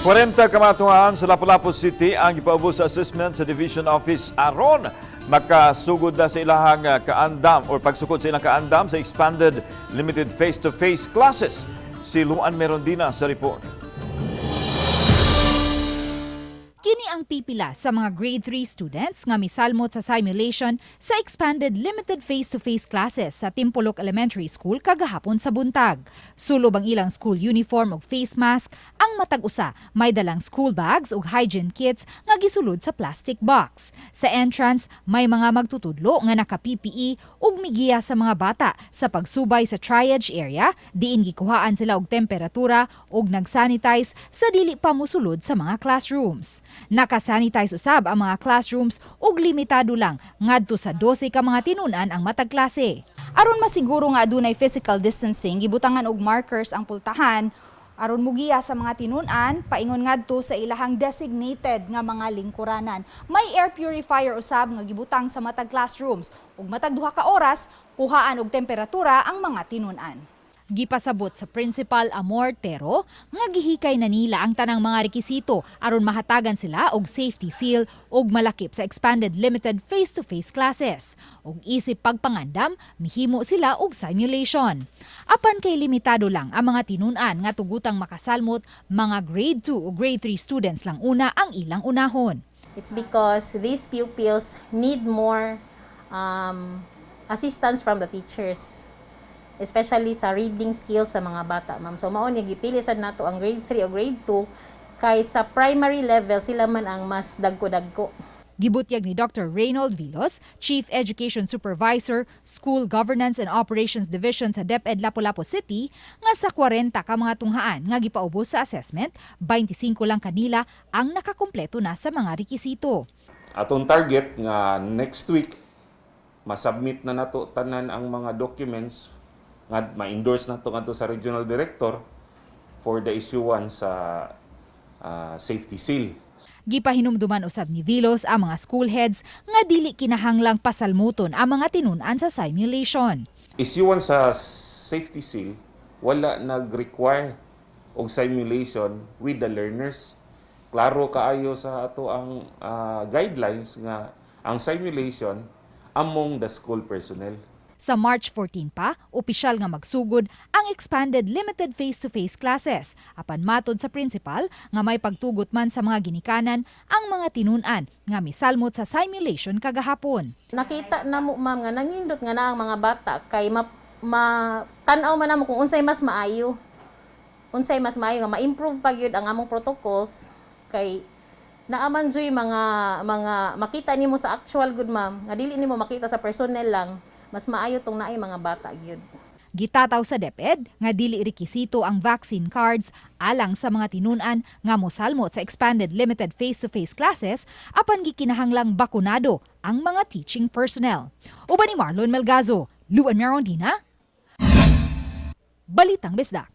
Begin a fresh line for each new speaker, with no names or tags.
40 ka mga tunghaan sa Lapu-Lapu City ang gipaubos sa assessment sa Division Office aron makasugod na sa ilahang kaandam or pagsukod sa ilang kaandam sa expanded limited face-to-face classes. Si Luan Merondina sa report.
Kini ang pipila sa mga grade 3 students nga misalmot sa simulation sa expanded limited face-to-face classes sa Timpulok Elementary School kagahapon sa buntag. Sulob ang ilang school uniform ug face mask, ang matag usa may dalang school bags ug hygiene kits nga gisulod sa plastic box. Sa entrance, may mga magtutudlo nga naka-PPE ug migiya sa mga bata sa pagsubay sa triage area, diin gikuhaan sila og temperatura ug nagsanitize sa dili pa mosulod sa mga classrooms. Nakasanitize usab ang mga classrooms ug limitado lang ngadto sa 12 ka mga tinunan ang matag klase. Aron masiguro nga adunay physical distancing, gibutangan og markers ang pultahan aron mugiya sa mga tinunan paingon ngadto sa ilahang designated nga mga lingkuranan. May air purifier usab nga gibutang sa matag classrooms ug matag 2 ka oras kuhaan og temperatura ang mga tinunan. Gipasabot sa Principal Amor Tero nga gihikay na nila ang tanang mga rekisito aron mahatagan sila og safety seal ug malakip sa expanded limited face-to-face classes. Ug isip pagpangandam, mihimo sila og simulation. Apan kay limitado lang ang mga tinunan nga tugutang makasalmot, mga grade 2 o grade 3 students lang una ang ilang unahon.
It's because these pupils need more assistance from the teachers, especially sa reading skills sa mga bata, ma'am. So mao ni gipili sad nato ang grade 3 o grade 2 kay sa primary level sila man ang mas dagko-dagko.
Gibutyag ni Dr. Reynold Vilos, Chief Education Supervisor, School Governance and Operations Division sa DepEd Lapu-Lapu City, nga sa 40 ka mga tunghaan nga gipaubos sa assessment, 25 lang kanila ang nakakumpleto na sa mga rekisito.
Atong target nga next week masubmit na nato tanan ang mga documents nga ma-endorse nato ngadto sa regional director for the issuance sa safety seal.
Gipahinumduman usab ni Vilos ang mga school heads nga dili kinahanglang pasalmuton ang mga tinun-an sa simulation.
Issuance sa safety seal wala nag-require og simulation with the learners. Klaro kaayo sa ato ang guidelines nga ang simulation among the school personnel.
Sa March 14 pa, opisyal nga magsugod ang expanded limited face-to-face classes. Apan matod sa principal nga may pagtugot man sa mga ginikanan ang mga tinun-an nga misalmot sa simulation kagahapon.
Nakita na mo, ma'am, nga nanindot nga na ang mga bata kay ma tan-aw man namo kung unsay mas maayo. Unsay mas maayo nga ma-improve pa gyud ang among protocols kay naaman juy mga makita nimo sa actual gud, ma'am, nga dili nimo makita sa personnel lang. Mas maayo tong naay mga bata gyud.
Gitataw sa DepEd nga dili rekisito ang vaccine cards alang sa mga tinun-an nga mosalmot sa expanded limited face-to-face classes, apan gikinahanglang bakunado ang mga teaching personnel. Uban ni Marlon Melgazo, Luan Merondina, Balitang Bisdak.